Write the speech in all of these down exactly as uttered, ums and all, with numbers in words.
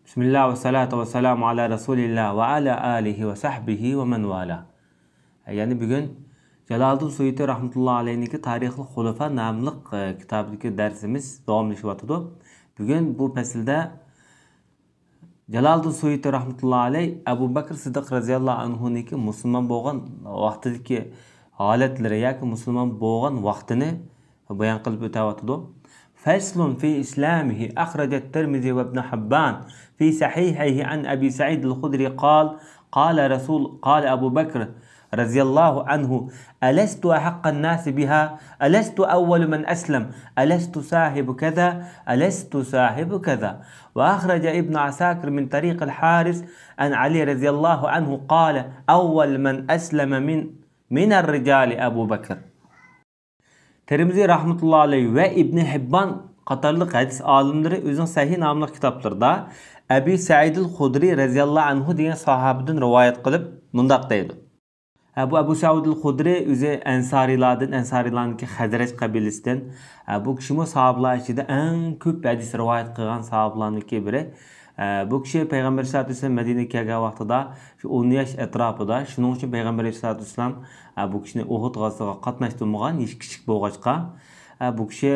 بىسمىللا ۋەسسالاتۇ ۋەسسالامۇ ئالا رەسۇلىللا ۋە ئالا ئالىھى ۋە سەھبىھى ۋە مەن ۋالا. يەنى بۈگۈن جالالىدىن سۇيۇتى رەھمەتۇللا ئەلەيھنىڭكى تارىخىل خۇلەفا ناملىق، ئە، كىتابىدىكى دەرسىمىز داۋاملىشىۋاتىدۇ. بۈگۈن بۇ پەسىلدە جالالىدىن سۇيۇتى رەھمەتۇللا ئەلەيھ ئەبۇ بەكرى سىددىق رەزىياللا ئەنھۇنىڭكى مۇسۇلمان بولغان ۋاقتىدىكى ھالەتلىرى ياكى مۇسۇلمان بولغان ۋاقتىنى بايان قىلىپ ئۆتەۋاتىدۇ. فصل في إسلامه، أخرج الترمذي وابن حبان في صحيحيه عن أبي سعيد الخدري قال، قال رسول، قال أبو بكر رضي الله عنه، ألست أحق الناس بها؟ ألست أول من أسلم؟ ألست صاحب كذا؟ ألست صاحب كذا؟ وأخرج ابن عساكر من طريق الحارث عن علي رضي الله عنه قال، أول من أسلم من، من الرجال أبو بكر. تىرمىزى رەھمەتۇللا ئەلەيھ ۋە ئىبنى ھىببان قاتارلىق ھەدىس ئالىملىرى ئۆزىنىڭ سەھىھ ناملىق كىتابلىرىدا ئەبى سەئىدىل خۇدرى رەزىياللا ئەنھۇ دېگەن ساھابىدىن رىۋايەت قىلىپ مۇنداق دەيدۇ. ھە، بۇ ئەبۇ سەئىدىل خۇدرى ئۆزى ئەنسارىيلاردىن، ئەنسارىيلارنىڭكى خەزرەج قەبىلىسىدىن. ھە، بۇ كىشىمۇ ساھابىلار ئىچىدە ئەڭ كۆپ ھەدىس رىۋايەت قىلغان ساھابىلارنىڭكى بىرى. ھە، بۇ كىشى پەيغەمبەر ئەلەيھىسسالاتۇ ۋەسسالام مەدىنىگە كەلگەن ۋاقتىدا شۇ ئون ياش ئەتراپىدا، شۇنىڭ ئۈچۈن پەيغەمبەر ئەلەيھىسسالاتۇ ۋەسسالام، ھە، بۇ كىشىنى ئۇھۇد غازىتىغا قاتناشتۇرمىغان، يېشى كىچىك بولغاچقا. ھە، بۇ كىشى،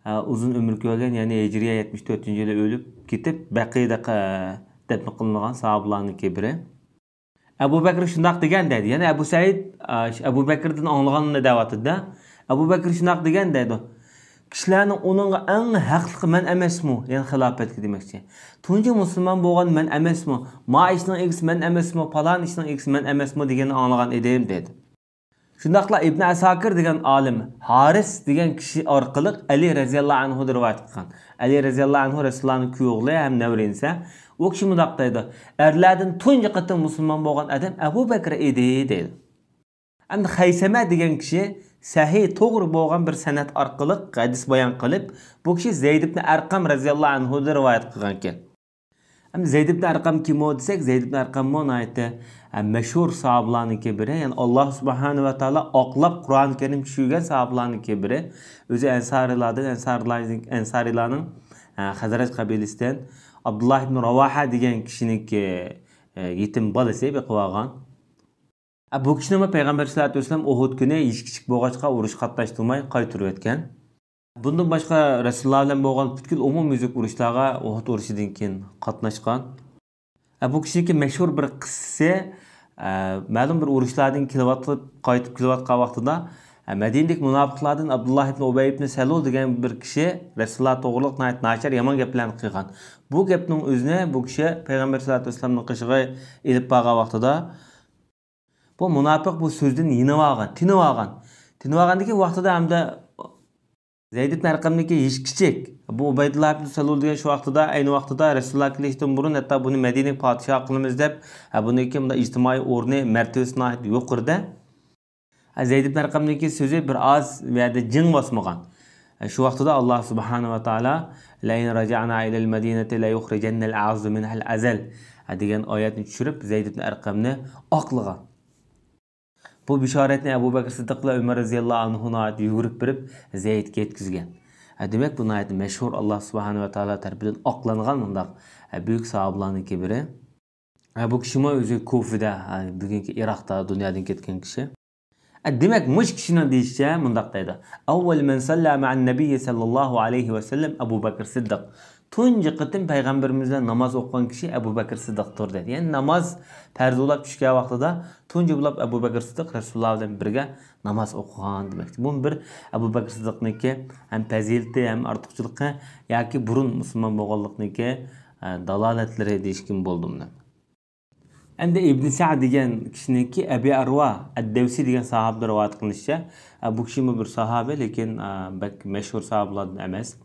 ھە، ئۇزۇن ئۆمۈر كۆرگەن، يەنى ھىجرىيە يەتمىش تۆتىنچى يىلى ئۆلۈپ كېتىپ، بەقىدە، ھە، دەپنە قىلىنغان ساھابىلارنىڭكى بىرى. ئەبۇ بەكرى شۇنداق دېگەن دەيدۇ. يەنە ئەبۇ سەئىد، ئە، ئەبۇ بەكرىدىن ئاڭلىغاننى دەۋاتىدۇ-دە. ئەبۇ بەكرى شۇنداق دېگەن دەيدۇ. كىشىلەرنىڭ ئۇنىڭغا ئەڭ ھەقلىقى مەن ئەمەسمۇ؟ يەنى خىلاپەتكە دېمەكچى. تۇنجى مۇسۇلمان بولغان مەن ئەمەسمۇ؟ ما ئىشنىڭ ئىگىسى مەن ئەمەسمۇ؟ پالان ئىشنىڭ ئىگىسى مەن ئەمەسمۇ؟ دېگەننى ئاڭلىغان ئىدىم دەيدۇ. شۇنداقلا ئىبن ئەساكىر دېگەن ئالىم ھارىس دېگەن كىشى ئارقىلىق ئەلى رەزىياللا ئەنھۇدىن رىۋايەت قىلغان. ئەلى رەزىياللا ئەنھۇ رەسۇلۇللانىڭ كۈيئوغلى ھەم نەۋرە ئىنىسى. ئۇ كىشى مۇنداق دەيدۇ، ئەرلەردىن تۇنجى قېتىم مۇسۇلمان بولغان ئادەم ئەبۇ بەكرى ئىدى دەيدۇ. ئەمدى خەيسەمە دېگەن كىشى سەھىھ، توغرا بولغان بىر سەنەد ئارقىلىق ھەدىس بايان قىلىپ، بۇ كىشى زەيد ئىبن ئەرقەم رەزىياللا ئەنھۇدىن رىۋايەت قىلغانىكەن. ئەمدى زەيد ئىبن ئەرقەم كىم ئۇ دېسەك، زەيد ئىبن ئەرقەممۇ ناھايىتى، ئە، مەشھۇر ساھابىلارنىڭكى بىرى. يەنى ئاللا سۇبھانەھۇ ۋە تائالا ئاقلاپ قۇرئان كەرىم چۈشۈرگەن ساھابىلارنىڭكى بىرى. ئۆزى ئەنسارىيلاردىن، ئەنسارىلار-، ئەنسارىيلارنىڭ، ئە، خەزرەج قەبىلىسىدىن ئابدۇللا ئىبن راۋاھە دېگەن كىشىنىڭكى، ئە، يېتىم بالىسى بېقىۋالغان. ئە، بۇ كىشىنىمۇ پەيغەمبەر سەللەللاھۇ ئەلەيھى ۋەسەللەم ئۇھۇد كۈنى يېشى كىچىك بولغاچقا ئۇرۇشقا قاتناشتۇرماي قايتۇرۇۋەتكەن. بۇندىن باشقا رەسۇلۇللا بىلەن بولغان پۈتكۈل ئومۇميۈزلۈك ئۇرۇشلارغا ئۇھۇد ئۇرۇشىدىن كېيىن قاتناشقان. ئە، بۇ كىشىنىڭكى مەشھۇر بىر قىسسىسى، ئە، مەلۇم بىر ئۇرۇشلاردىن كېلىۋاتقان، قايتىپ كېلىۋاتقان ۋاقتىدا، ئە، مەدىنىدىكى مۇناپىقلاردىن ئابدۇللا ئىبن ئۇبەي ئىبن سەلۇل دېگەن بىر كىشى رەسۇلۇللا توغرۇلۇق ناھايىتى ناچار، يامان گەپلەرنى قىلغان. بۇ گەپنىڭ ئۆزىنى بۇ كىشى پەيغەمبەر سەللەللاھۇ ئەلەيھى ۋەسەللەمنىڭ قېشىغا ئېلىپ بارغان ۋاقتىدا، بۇ مۇناپىق بۇ سۆزدىن يېنىۋالغان، تىنىۋالغان. تىنىۋالغاندىكى ۋاقتىدا ھەمدە زەيد ئىبن ئەرقەمنىڭكى يېشى كىچىك. بۇ ئۇبەيدۇللا ئىبن سەلۇل دېگەن شۇ ۋاقتىدا، ئەينى ۋاقتىدا رەسۇلۇللا كېلىشتىن بۇرۇن ھەتتا بۇنى مەدىنىگە پادىشاھ قىلىمىز دەپ، ھە، بۇنىڭكى مۇنداق ئىجتىمائىي ئورنى، مەرتىۋىسى ناھايىتى يۇقىرىدا. ھە، زەيد ئىبن ئەرقەمنىڭكى سۆزى بىر ئاز بۇ يەردە جىڭ باسمىغان. ھە، شۇ ۋاقتىدا ئاللا سۇبھانەھۇ ۋە تائالا، لەئىن راجەئنا ئىلەل مەدىنەتى لەيۇخرىجەننەل ئەئەززۇ مىنھەل ئەزەل، ھە، دېگەن ئايەتنى چۈشۈرۈپ، زەيد ئىبن ئەرقەمنى ئاقلىغان. بۇ بېشارەتنى ئەبۇ بەكرى سىددىق بىلەن ئۆمەر رەزىياللاھۇ ئەنھۇ ناھايىتى يۈگۈرۈپ بېرىپ زەيدكە يەتكۈزگەن. ھە، دېمەك، بۇ ناھايىتى مەشھۇر، ئاللا سۇبھانەھۇ ۋە تائالا تەرىپىدىن ئاقلانغان مۇنداق، ھە، بۈيۈك ساھابىلارنىڭكى بىرى. ھە، بۇ كىشىمۇ ئۆزى كۇفىدە، ھە، بۈگۈنكى ئىراقتا دۇنيادىن كەتكەن كىشى. ھە، دېمەك، مۇشۇ كىشىنىڭ دېيىشىچە مۇنداق دەيدۇ. ئەۋۋەلۇ مەن سەللە مەئەن نەبىيي سەللەللاھۇ ئەلەيھى ۋەسەللەم ئەبۇ بەكرى سىددىق. تۇنجى قېتىم پەيغەمبىرىمىز بىلەن ناماز ئوقۇغان كىشى ئەبۇ بەكرى سىددىقتۇر دەيدۇ. يەنى ناماز پەرز بولاپ چۈشكەن ۋاقتىدا تۇنجى بولاپ ئەبۇ بەكرى سىددىق رەسۇلۇللا بىلەن بىرگە ناماز ئوقۇغان دېمەكتە. بۇمۇ بىر ئەبۇ بەكرى سىددىقنىڭكى ھەم پەزىلىتى، ھەم ئارتۇقچىلىقى ياكى بۇرۇن مۇسۇلمان بولغانلىقنىڭكى، ئە، دالالەتلىرى دېيىشكىمۇ بولىدۇ بۇنى. ئەمدى ئىبن سەئد دېگەن كىشىنىڭكى ئەبى ئەرۋا ئەددەۋسى دېگەن ساھابىدىن رىۋايەت قىلىنىشىچە، ئە، بۇ كىشىمۇ بىر ساھابە، لېكىن، ئە، بەك مەشھۇر ساھابىلاردىن ئەمەس.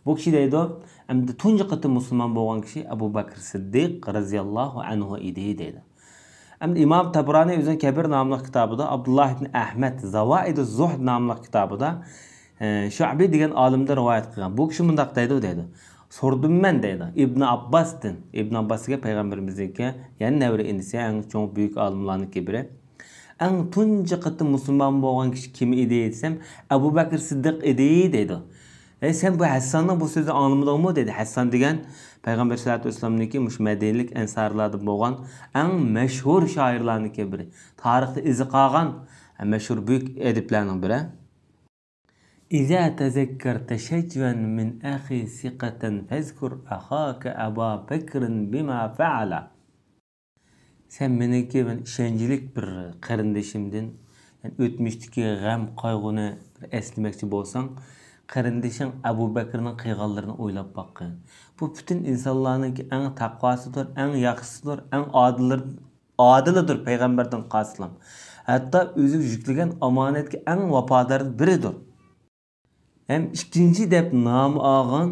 بۇ كىشى دەيدۇ، ئەمدى تۇنجى قېتىم مۇسۇلمان بولغان كىشى ئەبۇ بەكرى سىددىق رەزىياللاھۇ ئەنھۇ ئىدى دەيدۇ. ئەمدى ئىمام تەبرانى ئۆزىنىڭ كەبىر ناملىق كىتابىدا، ئابدۇللا ئىبن ئەھمەد زاۋائىدۇ زۇھد ناملىق كىتابىدا، ئە، شۇئبى دېگەن ئالىمدىن رىۋايەت قىلغان. بۇ كىشى مۇنداق دەيدۇ دەيدۇ. سورىدىم مەن دەيدۇ ئىبن ئابباستىن. ئىبن ئابباس دېگەن پەيغەمبىرىمىزنىڭكى، يەنى نەۋرە ئىنىسى، ئەڭ چوڭ بۈيۈك ئالىملارنىڭكى بىرى. ئەڭ تۇنجى قېتىم مۇسۇلمان بولغان كىشى كىم ئىدى دېسەم، ئەبۇ بەكرى سىددىق ئىدى دەيدۇ. ئەي، سەن بۇ ھەسساننىڭ بۇ سۆزىنى ئاڭلىمىدىڭمۇ؟ دېدى. ھەسسان دېگەن پەيغەمبەر سەللەللاھۇ ئەلەيھى ۋەسەللەمنىڭكى مۇشۇ مەدىنىلىك ئەنسارلاردىن بولغان ئەڭ مەشھۇر شائىرلارنىڭكى بىرى. تارىختا ئىزى قالغان مەشھۇر بۈيۈك ئەدىبلەرنىڭ بىرى. إذا تذكرت شجوا من أخي ثقة فاذكر أخاك أبا بكر بما فعل. سەن مېنىڭكى بىر ئىشەنچلىك بىر قېرىندىشىمدىن، يەنى ئۆتمۈشتىكى غەم-قايغۇنى بىر ئەسلىمەكچى بولساڭ، قېرىندىشىڭ ئەبۇ بەكرىنىڭ قىلغانلىرىنى ئويلاپ باققىن. بۇ پۈتۈن ئىنسانلارنىڭكى ئەڭ تەقۋاسىدۇر، ئەڭ ياخشىسىدۇر، ئەڭ ئادىللىرى-، ئادىلىدۇر پەيغەمبەردىن قالسىلام. ھەتتا ئۆزىگە يۈكلىگەن ئامانەتكە ئەڭ ۋاپادار بىرىدۇر. ھەم ئىككىنچى دەپ نامى ئالغان،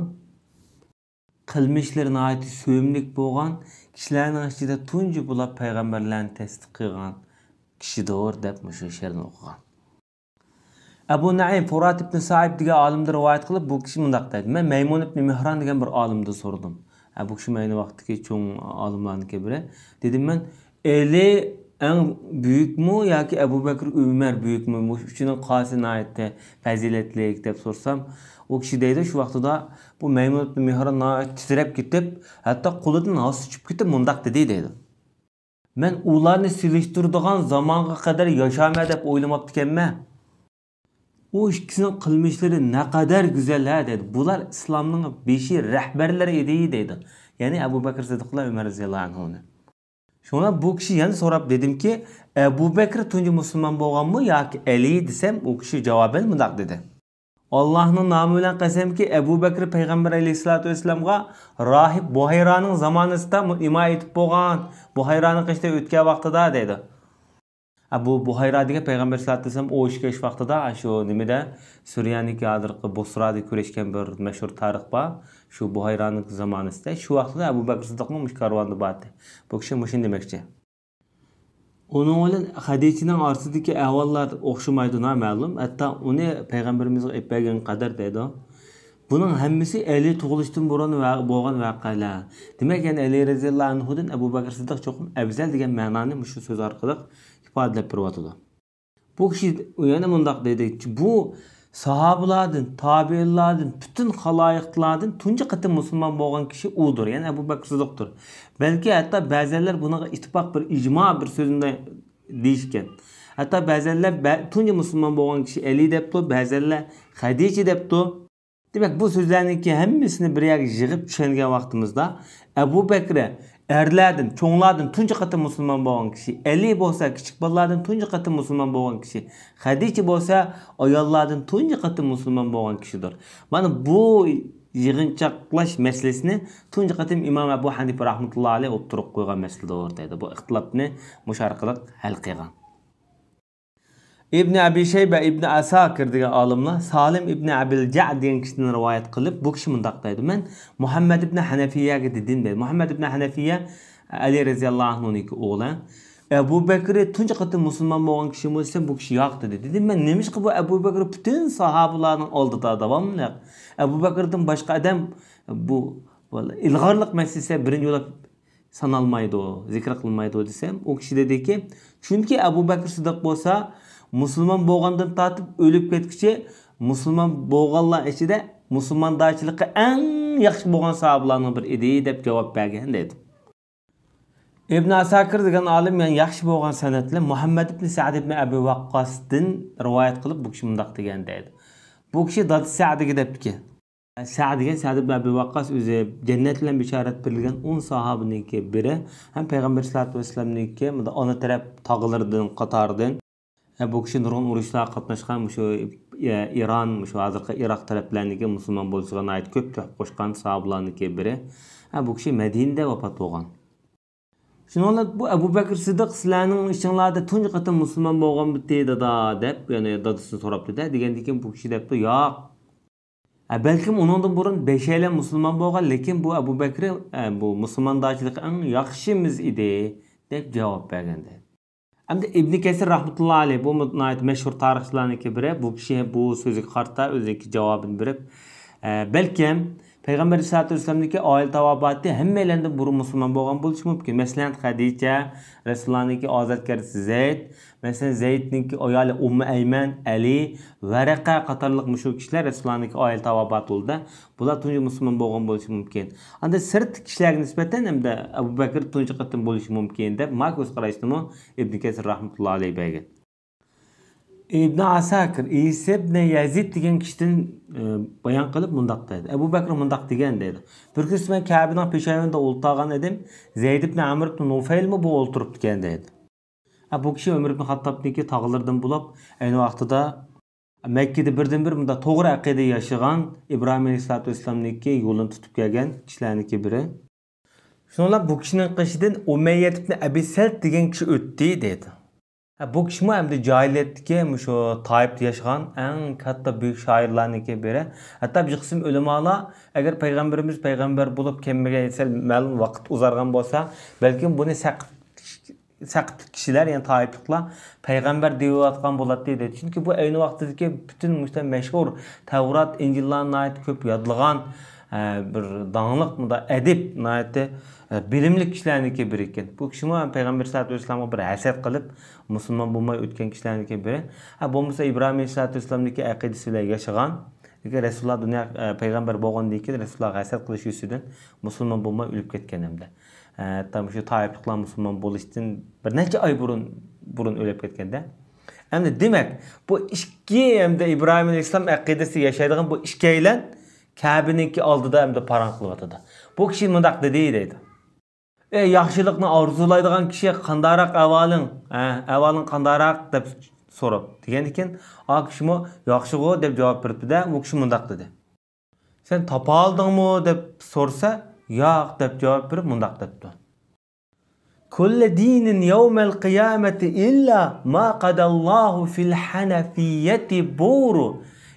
قىلمىشلىرى ناھايىتى سۆيۈملۈك بولغان، كىشىلەرنىڭ ئىچىدە تۇنجى بولۇپ پەيغەمبەرلەرنى تەستىق قىلغان كىشىدۇر، دەپ مۇشۇ شېئىرنى ئوقۇغان. ئەبۇ نەئىم فۇرات ئىبن سائىب دېگەن ئالىمدىن رىۋايەت قىلىپ، بۇ كىشى مۇنداق دەيدۇ: مەن مەيمۇن ئىبن مىھران دېگەن بىر ئالىمدىن سورىدىم. ھە، بۇ كىشى ئەينى ۋاقىتتىكى چوڭ ئالىملارنىڭكى بىرى. دېدىم مەن، ئەلى ئەڭ بۈيۈكمۇ ياكى ئەبۇ بەكرى ئۆمەر بۈيۈكمۇ؟ مۇشۇ ئۈچىنىڭ قايسى ناھايىتى پەزىلەتلىك دەپ سورىسام، ئۇ كىشى دەيدۇ، شۇ ۋاقتىدا بۇ مەيمۇن ئىبن مىھران ناھايىتى تىترەپ كېتىپ، ھەتتا قولىدىن ھاسا چۈشۈپ كېتىپ مۇنداق دېدى دەيدۇ. مەن ئۇلارنى سېلىشتۇرىدىغان زامانغا قەدەر ياشارمەن دەپ ئويلىماپتىكەنمەن. ئۇ ئىككىسىنىڭ قىلمىشلىرى نەقەدەر گۈزەل ھە دەيدۇ. بۇلار ئىسلامنىڭ بېشى رەھبەرلىرى ئىدى دەيدۇ. يەنى ئەبۇ بەكرى سىددىق بىلەن ئۆمەر رەزىياللاھۇ ئەنھۇنى. شۇڭا بۇ كىشى يەنە سوراپ دېدىمكى، ئەبۇ بەكرى تۇنجى مۇسۇلمان بولغانمۇ ياكى ئەلى دېسەم، ئۇ كىشى جاۋابەن مۇنداق دېدى. ئاللاھنىڭ نامى بىلەن قەسەمكى، ئەبۇ بەكرى پەيغەمبەر ئەلەيھىسسالاتۇ ۋەسسالامغا راھىب بۇھەيرانىڭ زامانىسىدا مۇ-، ھىمايە ئېتىپ بولغان، بۇھەيرانىڭ قېشىدا ئۆتكەن ۋاقتىدا دەيدۇ. ئە، بۇ بۇھەيرا دېگەن پەيغەمبەر ئەلەيھىسسالاتۇ ۋەسسالام ئۇ ئىشكەش ۋاقتىدا، ئە، شۇ نېمىدە، سۈرىيەنىڭكى ھازىرقى بۇسرادا كۆرۈشكەن بىر مەشھۇر تارىخ بار. شۇ بۇھەيرانىڭ زامانىسىدا، شۇ ۋاقتىدا ئەبۇ بەكرى سىددىقمۇ مۇشۇ كارۋاندا بارتى. بۇ كىشى مۇشۇنى دېمەكچى. ئۇنىڭ بىلەن خەدىچىنىڭ ئارىسىدىكى ئەھۋاللار ئوخشىمايدۇ، نامەلۇم. ھەتتا ئۇنى پەيغەمبىرىمىزگە ئېلىپ بەرگەن قەدەر دەيدۇ. بۇنىڭ ھەممىسى ئەلى تۇغۇلۇشتىن بۇرۇن ۋە-، بولغان ۋەقەلەر. دېمەك، يەنى ئەلى رەزىياللاھۇ ئەنھۇدىن ئەبۇ بەكرى سىددىق چوقۇم ئەۋزەل دېگەن مەنانى مۇشۇ سۆز ئارقىلىق ئىپادىلەپ بېرىۋاتىدۇ. بۇ كىشى يەنە مۇنداق دېدى، بۇ ساھابىلاردىن، تابىئىنلاردىن، پۈتۈن خالايىقلاردىن تۇنجى قېتىم مۇسۇلمان بولغان كىشى ئۇدۇر، يەنى ئەبۇ بەكرى سىددىقتۇر. بەلكى ھەتتا بەزەنلەر بۇنىڭغا ئىتتىپاق بىر ئىجما بىر سۆزىنى دېيىشكەن. ھەتتا بەزەنلەر بە-، تۇنجى مۇسۇلمان بولغان كىشى ئەلى دەپتۇ، بەزەنلەر خەدىچە دەپتۇ. دېمەك، بۇ سۆزلەرنىڭكى ھەممىسىنى بىر يەرگە يىغىپ چۈشەنگەن ۋاقتىمىزدا، ئەبۇ بەكرى ئەرلەردىن، چوڭلاردىن تۇنجى قېتىم مۇسۇلمان بولغان كىشى، ئەلى بولسا كىچىك بالىلاردىن تۇنجى قېتىم مۇسۇلمان بولغان كىشى، خەدىچە بولسا ئاياللاردىن تۇنجى قېتىم مۇسۇلمان بولغان كىشىدۇر. مانا بۇ يىغىنچاقلاش مەسىلىسىنى تۇنجى قېتىم ئىمام ئەبۇ ھەنىپە رەھمەتۇللاھى ئەلەيھ ئوتتۇرىغا قويغان مەسىلىدۇر دەيدۇ. بۇ ئىختىلاپنى مۇشۇ ئارقىلىق ھەل قىلغان. ئىبنى ئەبى شەيبە، ئىبنى ئەساكىر دېگەن ئالىملار سالىم ئىبنى ئەبىل جەئد دېگەن كىشىدىن رىۋايەت قىلىپ، بۇ كىشى مۇنداق دەيدۇ، مەن مۇھەممەد ئىبنى ھەنەفىيەگە دېدىم دەيدۇ. مۇھەممەد ئىبنى ھەنەفىيە ئەلى رەزىياللاھۇ ئەنھۇنىڭكى ئوغلى. ئەبۇ بەكرى تۇنجى قېتىم مۇسۇلمان بولغان كىشىمۇ دېسەم، بۇ كىشى ياق دېدى. دېدىم مەن، نېمىشقا بۇ ئەبۇ بەكرى پۈتۈن ساھابىلارنىڭ ئالدىدا داۋاملىق، ئەبۇ بەكرىدىن باشقا ئادەم بۇ، بۇ ئىلغارلىق مەسىلىسىدە بىرىنچى بولۇپ سانالمايدۇ، زىكىر قىلمايدۇ دېسەم، ئۇ كىشى دېدىكى، چۈنكى ئەبۇ بەكرى سىددىق بولسا، مۇسۇلمان بولغاندىن تارتىپ ئۆلۈپ كەتكۈچە مۇسۇلمان بولغانلار ئىچىدە مۇسۇلماندارچىلىقى ئەڭ ياخشى بولغان ساھابىلارنىڭ بىرى ئىدى، دەپ جاۋاب بەرگەن دەيدۇ. ئىبن ئەساكىر دېگەن ئالىم يەنە ياخشى بولغان سەنەد بىلەن مۇھەممەد ئىبن سەئد ئىبن ئەبى ۋەققاستىن رىۋايەت قىلىپ، بۇ كىشى مۇنداق دېگەن دەيدۇ. بۇ كىشى دادىسى سەئدىگە دەپتىكەن. سەئد دېگەن سەئد ئىبن ئەبى ۋەققاس ئۆزى جەننەت بىلەن بېشارەت بېرىلگەن ئون ساھابىنىڭكى بىرى. ھەم پەيغەمبەر سەللەللاھۇ ئەلەيھى ۋەسەللەمنىڭكى مۇنداق ئانا تەرەپ تاغىلىرىدىن، قاتارىدىن. ھە، بۇ كىشى نۇرغۇن ئۇرۇشلارغا قاتناشقان، مۇشۇ، ئە، ئىران، مۇشۇ ھازىرقى ئىراق تەرەپلەرنىڭكى مۇسۇلمان بولۇشىغا ناھايىتى كۆپ تۆھپە قوشقان ساھابىلارنىڭكى بىرى. ھە، بۇ كىشى مەدىنىدە ۋاپات بولغان. شۇنىڭ بىلەن بۇ ئەبۇ بەكرى سىددىق سىلەرنىڭ ئىچىڭلاردا تۇنجى قېتىم مۇسۇلمان بولغانمىدى دادا دەپ، يەنى دادىسىدىن سوراپتۇ-دە، دېگەندىكىن بۇ كىشى دەپتۇ، ياق. ئە، بەلكىم ئۇنىڭدىن بۇرۇن بەشەيلەن مۇسۇلمان بولغان، لېكىن بۇ ئەبۇ بەكرى، ئە، بۇ مۇسۇلماندارچىلىقى ئەڭ ياخشىمىز ئىدى، دەپ جاۋاب بەرگەندە. ئەمدى ئىبنى كەسىر رەھمەتۇللا ئەلەيھ، بۇ ناھايىتى مەشھۇر تارىخچىلارنىڭكى بىرى، بۇ كىشى بۇ سۆزىگە قارىتا ئۆزىنىڭكى جاۋابىنى بېرىپ، ئە، بەلكىم پەيغەمبەر ئەلەيھىسسالاتۇ ۋەسسالامنىڭكى ئائىلە تاۋابىئاتى ھەممەيلەندىن بۇرۇن مۇسۇلمان بولغان بولۇشى مۇمكىن. مەسىلەن، خەدىچە، رەسۇلۇللانىڭكى ئازادكارىسى زەيد، مەسىلەن، زەيدنىڭكى ئايالى ئۇممۇ ئەيمەن، ئەلى، ۋەرەقە قاتارلىق مۇشۇ كىشىلەر رەسۇلۇللانىڭكى ئائىلە تاۋابىئاتى بولدى. بۇلار تۇنجى مۇسۇلمان بولغان بولۇشى مۇمكىن. ئاندىن سىرتتىكى كىشىلەرگە نىسبەتەن ھەمدە ئەبۇ بەكرى تۇنجى قېتىم بولۇشى مۇمكىن دەپ، ما كۆز قاراشنىمۇ ئىبن كەسىر رەھمەتۇللا ئەلەيھ بەرگەن. ئىبن ئاساكىر، ئىسا ئىبن يەزىد دېگەن كىشىدىن، ئى، بايان قىلىپ مۇنداق دەيدۇ. ئەبۇ بەكرى مۇنداق دېگەن دەيدۇ. بىر كۈنى مەن كەبىنىڭ پېشايۋىنىدا ئولتۇرغان ئىدىم. زەيد ئىبن ئەمر ئىبن نۇفەيلمۇ بۇ ئولتۇرۇپتىكەن دەيدۇ. ھە، بۇ كىشى ئۆمەر ئىبن خاتتابنىڭكى تاغىلىرىدىن بولۇپ، ئەينى ۋاقتىدا مەككىدە بىردىنبىر مۇنداق توغرا ئەقىدە ياشىغان، ئىبراھىم ئەلەيھىسسالاتۇ ۋەسسالامنىڭكى يولىنى تۇتۇپ كەلگەن كىشىلەرنىڭكى بىرى. شۇنىڭ بىلەن بۇ كىشىنىڭ قېشىدىن ئۇمەييەت ئىبن ئەبى سەلت دېگەن كىشى ئۆتتى دەيدۇ. ھە، بۇ كىشىمۇ ئەمدى جاھىلىيەتتىكى مۇشۇ تائىپتا ياشىغان ئەڭ كاتتا بۈيۈك شائىرلارنىڭكى بىرى. ھەتتا بىر قىسىم ئۆلىمالار، ئەگەر پەيغەمبىرىمىز پەيغەمبەر بولۇپ كەلمىگەن، سەل مەلۇم ۋاقىت ئۇزارغان بولسا، بەلكىم بۇنى سەقىپ، سەقىپلىك كىشىلەر، يەنى تائىپلىقلار پەيغەمبەر دېيىۋاتقان بولاتتى دەيدۇ. چۈنكى بۇ ئەينى ۋاقتىدىكى پۈتۈن مۇشۇ مەشھۇر تەۋرات، ئىنجىللارنى ناھايىتى كۆپ يادلىغان، ئە، بىر داڭلىق، مۇنداق ئەدىب، ناھايىتى، ئە، بىلىملىك كىشىلەرنىڭكى بىرى ئىكەن. بۇ كىشىمۇ پەيغەمبەر سەللەللاھۇ ئەلەيھى ۋەسەللەمگە بىر ھەسەت قىلىپ، مۇسۇلمان بولماي ئۆتكەن كىشىلەرنىڭكى بىرى. ھە، بولمىسا ئىبراھىم ئەلەيھىسسالاتۇ ۋەسسالامنىڭكى ئەقىدىسى بىلەن ياشىغان، لېكىن رەسۇلۇللا دۇنيا، ئە، پەيغەمبەر بولغاندىن كېيىن رەسۇلۇللاغا ھەسەت قىلىش يۈزىسىدىن مۇسۇلمان بولماي ئۆلۈپ كەتكەن ھەمدە. ئە، ھەتتا مۇشۇ تائىپلىقلار مۇسۇلمان بولۇشتىن بىر نەچچە ئاي بۇرۇن، بۇرۇن ئۆلۈپ كەتكەندە. ئەمدى دېمەك، بۇ ئىككى ھەمدە ئىبراھىم ئەلەيھىسسالام ئەقىدىسىدە ياشايدىغان بۇ ئىككىيلەن كەبىنىڭكى ئالدىدا ئەمدى پاراڭ قىلىۋاتىدۇ. بۇ كىشى مۇنداق دېدى دەيدۇ. ئەي ياخشىلىقنى ئارزۇلايدىغان كىشى قانداقراق ئەھۋالىڭ؟ ھە، ئەھۋالىڭ قانداقراق؟ دەپ سوراپ دېگەندىكىن، ئا كىشىمۇ ياخشىغۇ دەپ جاۋاب بېرىپتۇ-دە، ئۇ كىشى مۇنداق دېدى. سەن تاپالدىڭمۇ دەپ سورىسا، ياق دەپ جاۋاب بېرىپ مۇنداق دەپتۇ. كل دين يوم القيامة إلا ما قضى الله في الحنفية بور.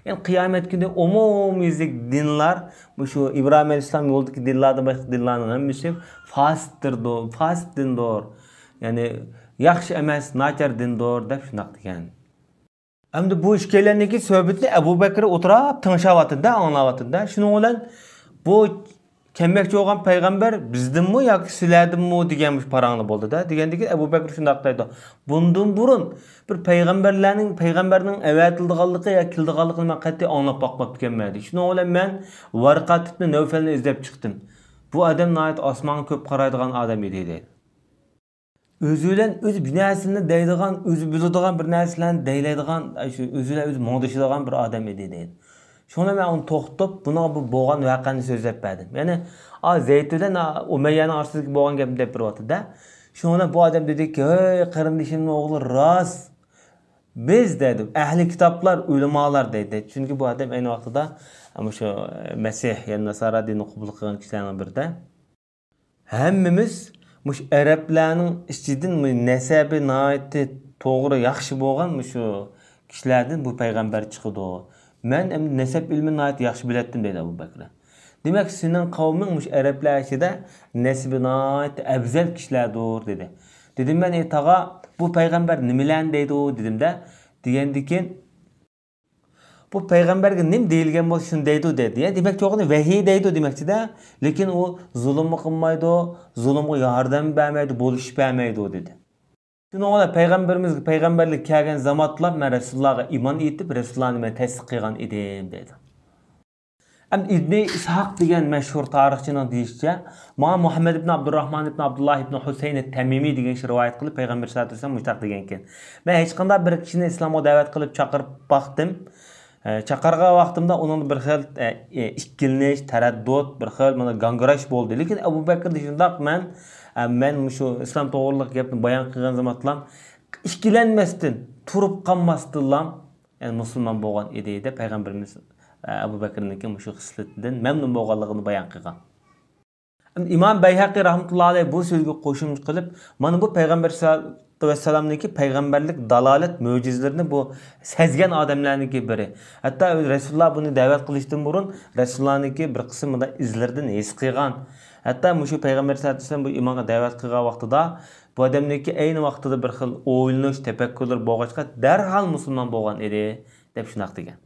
يەنى قىيامەت كۈنى ئومۇميۈزلۈك دىنلار، مۇشۇ ئىبراھىم ئەلەيھىسسالام يولىدىكى دىنلاردىن باشقا دىنلارنىڭ ھەممىسى فاسىدتىردۇر، فاسىد دىندۇر. يەنى ياخشى ئەمەس، ناچار دىندۇر دەپ شۇنداق دېگەن. ئەمدى بۇ ئىككىيلەننىڭكى سۆھبىتىنى ئەبۇ بەكرى ئولتۇراپ تىڭشاۋاتىدۇ-دە، ئاڭلاۋاتىدۇ-دە. شۇنىڭ بىلەن بۇ كەلمەكچى بولغان پەيغەمبەر بىزدىنمۇ ياكى سىلەردىنمۇ دېگەن مۇشۇ پاراڭلار بولدى-دە. دېگەندىكىن ئەبۇ بەكرى شۇنداق دەيدۇ. بۇندىن بۇرۇن بىر پەيغەمبەرلەرنىڭ، پەيغەمبەرنىڭ ئەۋەتىلىدىغانلىقى ياكى كېلىدىغانلىقىنى مەن قەتئىي ئاڭلاپ باقماپتىكەنمەن دېدى. شۇنىڭ بىلەن مەن ۋارقاتىبنى نەۋفەلنى ئىزدەپ چىقتىم. بۇ ئادەم ناھايىتى ئاسمانغا كۆپ قارايدىغان ئادەم ئىدى دەيدۇ. ئۆزى بىلەن ئۆزى بىر نەرسىنى دەيدىغان، ئۆزى بىلىدىغان بىر نەرسىلەرنى دەيلەيدىغان، ئاشۇ ئۆزى بىلەن ئۆزى مۇڭدىشىدىغان بىر ئادەم ئىدى دەيدۇ. شۇڭا مەن ئۇنى توختىتىپ، بۇنىڭغا بۇ بولغان ۋەقەنى سۆزلەپ بەردىم. يەنى، ئا، زەيد بىلەن، ئا، ئۇمەييەنىڭ ئارىسىدىكى بولغان گەپنى دەپ بېرىۋاتىدۇ-دە. شۇڭا بۇ ئادەم دېدىكى، ھەي، قېرىندىشىمنىڭ ئوغلى راست. بىز، دەيدۇ، ئەھلى كىتابلار، ئۆلىمالار دەيدۇ. چۈنكى بۇ ئادەم ئەينى ۋاقتىدا مۇشۇ مەسىھ، يەنى ناسارا دىنىنى قوبۇل قىلغان كىشىلەرنىڭ بىرىدە. ھەممىمىز مۇشۇ ئەرەبلەرنىڭ ئىچىدىن مۇ-، نەسەبى ناھايىتى توغرا، ياخشى بولغان مۇشۇ كىشىلەردىن بۇ پەيغەمبەر چىقىدۇ. مەن ئەمدى نەسەب ئىلمىنى ناھايىتى ياخشى بىلەتتىم، دەيدۇ ئەبۇ بەكرى. دېمەك، سېنىڭ قەۋمىڭ مۇشۇ ئەرەبلەر ئىچىدە نەسىبى ناھايىتى ئەۋزەل كىشىلەردۇر، دېدى. دېدىم مەن، ئى تاغا، بۇ پەيغەمبەر نېمىلەرنى دەيدۇ؟ دېدىمدە، دېگەندىكىن، بۇ پەيغەمبەرگە نېمە دېيىلگەن بولسا، شۇنى دەيدۇ دەيدۇ. يەنى دېمەكچى بولغىنى ۋەھىي دەيدۇ دېمەكچىدە. لېكىن ئۇ زۇلۇممۇ قىلمايدۇ، زۇلۇمغا ياردەم بەرمەيدۇ، بولۇشۇپ بەرمەيدۇ دېدى. شۇنىڭ بىلەن پەيغەمبىرىمىزگە پەيغەمبەرلىك كەلگەن زامانلار مەن رەسۇلۇللاغا ئىمان ئېيتىپ، رەسۇلۇللانى مەن تەسدىق قىلغان ئىدىم دەيدۇ. ئەمدى ئىبنى ئىسھاق دېگەن مەشھۇر تارىخچىنىڭ دېيىشىچە، ماڭا مۇھەممەد ئىبن ئابدۇرراھمان ئىبن ئابدۇللاھ ئىبن ھۈسەينى تەمىمى دېگەن كىشى رىۋايەت قىلىپ، پەيغەمبەر سەللەللاھۇ ئەلەيھى ۋەسەللەم مۇشۇنداق دېگەنكەن، مەن ھېچقانداق بىر كىشىنى ئىسلامغا دەۋەت قىلىپ چاقىرىپ باقتىم. ئە، چاقىرغان ۋاقتىمدا ئۇنىڭدا بىر خىل، ئە، ئە، ئىككىلىنىش، تەرەددۇت، بىر خىل مانا گاڭگىراش بولدى. لېكىن ئەبۇ بەكرىدە شۇنداق، مەن، ئە، مەن مۇشۇ ئىسلام توغرىلىق گەپنى بايان قىلغان زامانلام ئىككىلەنمەستىن، تۇرۇپ قالماستىنلا، يەنى مۇسۇلمان بولغان ئىدى دەپ پەيغەمبىرىمىز، ئە، ئەبۇ بەكرىنىڭكى مۇشۇ خىسلىتىدىن مەمنۇن بولغانلىقىنى بايان قىلغان. ئىمام بەيھەقى رەھمەتۇللا ئەلەيھ بۇ سۆزگە قوشۇمچە قىلىپ، مانا بۇ پەيغەمبەر سەللەللاھۇ ئەلەيھى ۋەسەللەمنىڭكى پەيغەمبەرلىك دالالەت مۆجىزىلىرىنى بۇ سەزگەن ئادەملەرنىڭكى بىرى. ھەتتا رەسۇلۇللا بۇنى دەۋەت قىلىشتىن بۇرۇن رەسۇلۇللانىڭكى بىر قىسىم مۇنداق ئىزلىرىدىن ھېس قىلغان. ھەتتا مۇشۇ پەيغەمبەر سەللەللاھۇ ئەلەيھى ۋەسەللەم بۇ ئىمانغا دەۋەت قىلغان ۋاقتىدا بۇ ئادەمنىڭكى ئەينى ۋاقتىدا بىر خىل ئويلىنىش، تەپەككۇرلىرى بولغاچقا، دەرھال مۇسۇلمان بولغان ئىدى، دەپ شۇنداق دېگەن.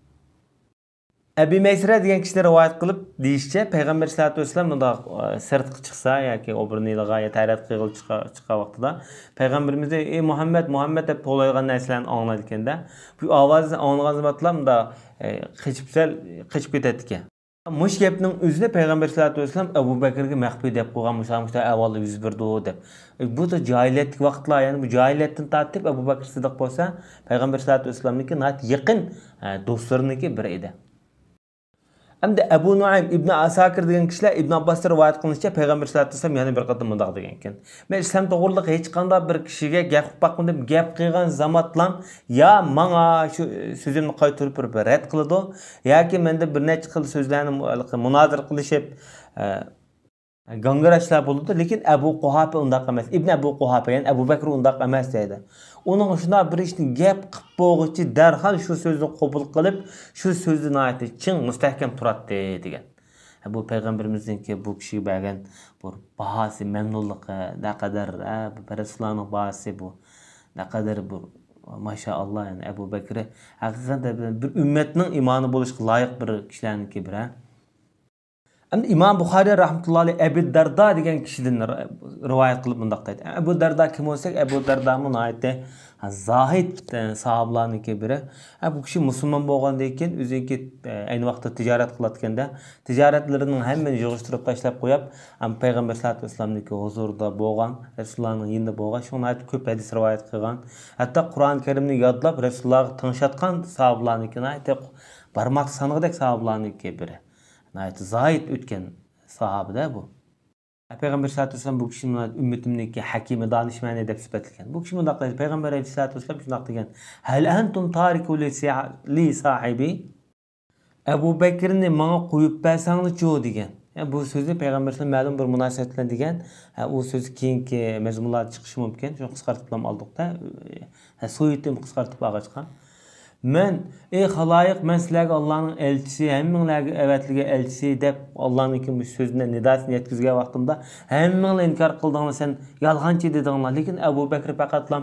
ئەبى مەيسىرە دېگەن كىشىلەر رىۋايەت قىلىپ دېيىشىچە، پەيغەمبەر ئەلەيھىسسالاتۇ ۋەسسالام مۇنداق، ئە، سىرتقا چىقسا ياكى ئوبورونا ئىلىغا يا تەرەت قىلغىلى چىققا-، چىققان ۋاقتىدا پەيغەمبىرىمىزنى «ئەي مۇھەممەد، مۇھەممەد» دەپ توۋلايدىغان نەرسىلەرنى ئاڭلايدىكەن-دە. بۇ ئاۋازنى ئاڭلىغان زامانلا مۇنداق، ئە، قېچىپ سەل قېچىپ كېتەتتىكەن. مۇشۇ گەپنىڭ ئۆزىنى پەيغەمبەر ئەلەيھىسسالاتۇ ۋەسسالام ئەبۇ بەكرىگە مەخپىي دەپ قويغان، مۇشۇ، مۇشۇ ئەھۋاللار يۈز بېرىدۇ دەپ. بۇ دا جاھىلىيەتتىكى ۋاقىتلار، يەنى بۇ جاھىلىيەتتىن تارتىپ ئەبۇ بەكرى سىددىق بولسا پەيغەمبەر ئەلەيھىسسالاتۇ ۋەسسالامنىڭكى ناھايىتى يېقىن، ئە، دوستلىرىنىڭكى بىرى ئىدى. ئەمدى ئەبۇ نۇئەيم، ئىبنى ئاساكىر دېگەن كىشىلەر ئىبن ئابباستىن رىۋايەت قىلىنىشىچە، پەيغەمبەر ئەلەيھىسسالاتۇ ۋەسسالام يەنە بىر قېتىم مۇنداق دېگەنكەن: «مەن ئىسلام توغرىلىق ھېچقانداق بىر كىشىگە گەپ قىلىپ باقمىدىم. گەپ قىلغان زامانلام يا ماڭا شۇ سۆزۈمنى قايتۇرۇپ بېرىپ رەت قىلىدۇ، ياكى مەندە بىر نەچچە خىل سۆزلەرنى مۇ-، مۇنازىرە قىلىشىپ، ئە، گاڭگىراشلار بولىدۇ، لېكىن ئەبۇ قۇھاپە ئۇنداق ئەمەس. ئىبن ئەبۇ قۇھاپە، يەنى ئەبۇ بەكرى ئۇنداق ئەمەس» دەيدۇ. ئۇنىڭ شۇنداق بىر ئىشنى گەپ قىلىپ بولغۇچە دەرھال شۇ سۆزنى قوبۇل قىلىپ، شۇ سۆزنى ناھايىتى چىڭ، مۇستەھكەم تۇراتتى دېگەن. بۇ پەيغەمبىرىمىزنىڭكى بۇ كىشىگە بەرگەن بىر باھاسى، مەمنۇنلۇقى نەقەدەر، ھە، بۇ رەسۇلۇللانىڭ باھاسى بۇ نەقەدەر بىر، ماشائاللا، يەنى ئەبۇ بەكرى ھەقىقەتەن بىر ئۈممەتنىڭ ئىمامى بولۇشقا لايىق بىر كىشىلەرنىڭكى بىرى. ئەمدى ئىمام بۇخارىي رەھمەتۇللاھى ئەلەيھ ئەبۇ دەردا دېگەن كىشىدىن رىۋايەت قىلىپ مۇنداق دەيدۇ. ئەبۇ دەردا كىم بولسا، ئەبۇ دەردامۇ ناھايىتى زاھىد، ئە، ساھابىلارنىڭكى بىرى. ئە، بۇ كىشى مۇسۇلمان بولغاندىن كېيىن ئۆزىنىڭكى، ئە، ئەينى ۋاقىتتا تىجارەت قىلىۋاتقاندا، تىجارەتلىرىنىڭ ھەممىنى يىغىشتۇرۇپ تاشلاپ قويۇپ، ئەم، پەيغەمبەر سەللەللاھۇ ئەلەيھى ۋەسەللەمنىڭكى ھۇزۇرىدا بولغان، رەسۇلۇللانىڭ يېنىدا بولغان، شۇڭا ناھايىتى كۆپ ھەدىس رىۋايەت قىلغان. ھەتتا قۇرئان كەرىمنى يادلاپ، رەسۇلۇللاغا تىڭشاتقان ساھابىلارنىڭكى ناھايىتى بارماقتا سانىغۇدەك ساھابىلارنىڭكى بىرى. ناھايىتى زاھىد ئۆتكەن ساھابىدە بۇ. پەيغەمبەر سەللەللاھۇ ئەلەيھى ۋەسەللەم بۇ كىشىنى ئۈممىتىمنىڭكى ھەكىمى، دانىشمەنى دەپ سۈپەتلىگەن. بۇ كىشى مۇنداق دەيدۇ، پەيغەمبەر ئەلەيھىسسالاتۇ ۋەسسالام شۇنداق دېگەن: «ھەل ئەنتۇم تارىكۇ لى سا-، لى ساھىبى؟» «ئەبۇ بەكرىنى ماڭا قويۇپ بەرسەڭلىچۇ؟» دېگەن. يا، بۇ سۆزنى پەيغەمبەر سەللەللاھۇ ئەلەيھى ۋەسەللەم مەلۇم بىر مۇناسىۋەت بىلەن دېگەن. ھە، ئۇ سۆز كېيىنكى مەزمۇنلاردا چىقىشى مۇمكىن. شۇڭا قىسقارتىپلا ئالدۇق-تە. ھە، سۇيۇتىمۇ قىسقارتىپ ئالغاچقا. مەن، ئەي خالايىق، مەن سىلەرگە ئاللانىڭ ئەلچىسى، ھەممىڭلارغا ئەۋەتىلگەن ئەلچىسى دەپ، ئاللانىڭكى مۇشۇ سۆزىنى، نىداسىنى يەتكۈزگەن ۋاقتىمدا، ھەممىڭلار ئىنكار قىلدىڭلار، سەن يالغانچى دېدىڭلار. لېكىن ئەبۇ بەكرى پەقەتلا،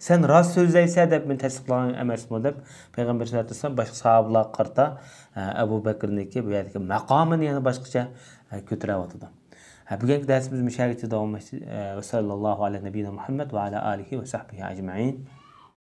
سەن راست سۆزلەيسەن دەپ مېنى تەستىقلىغان ئەمەسمۇ دەپ، پەيغەمبەر سەللەللاھۇ ئەلەيھى ۋەسەللەم باشقا ساھابىلارغا قارىتا، ئە، ئەبۇ بەكرىنىڭكى بۇ يەردىكى ماقامىنى يەنە باشقىچە، ئە، كۆتۈرۈۋاتىدۇ. ھە، بۈگۈنكى دەرسىمىز مۇشۇ يەرگىچە داۋاملاشتى. ئە، ۋەسەللاللاھۇ ئەلا نەبىينا مۇھەممەد ۋە ئەلا ئالىھى ۋە سەھبىھى ئەجمەئىن.